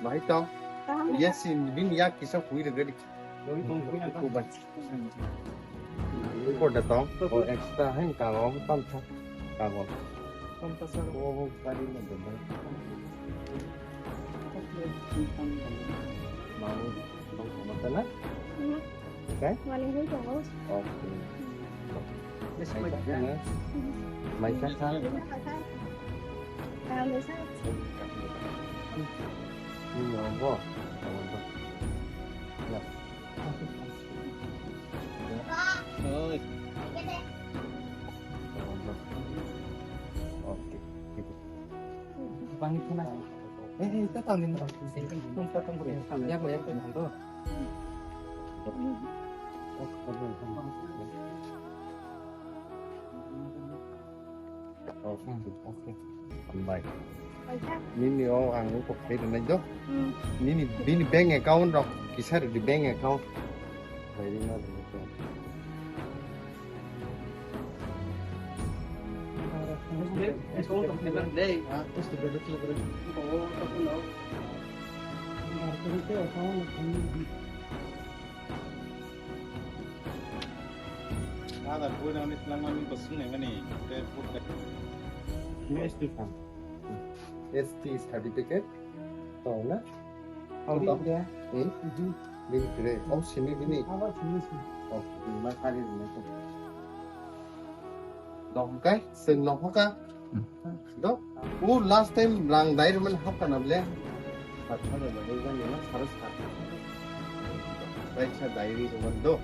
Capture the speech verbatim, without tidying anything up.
Bahai tong. Yes, in bin yak kisa hui re gadi. Ko bai. Ko da tong. O extra hai kago tam tha. Kago. O kari na da. Mau mau mata na? Kai? Wani hui tongo. Okay. Mai kha na? Mai kha kha? Kaham bai sa? Ni nongo. Oi. Okay. Bangni khuna. Eh, eh, ta tang din. Tum ta tang bro. Ya, ya, ya. Okay, okay. Hambai. Nini o ang kok khe rwnai do. Hmm. Nini bini bank account rok kisa rwdi bank account. Bai rina rwdi. Ada buina ni selama ni basung ni mani. Ini S T kan. S T certificate. Tong na? Tong tong. Hmm? Bini kre. Oh, sini bini. Oh, ma kari ni. Dong kai, sing no hoka. Do. U last time lang dai rumen hoka na ble. Patha na ble jani na saras ka. Dai sa dai ri rumen do.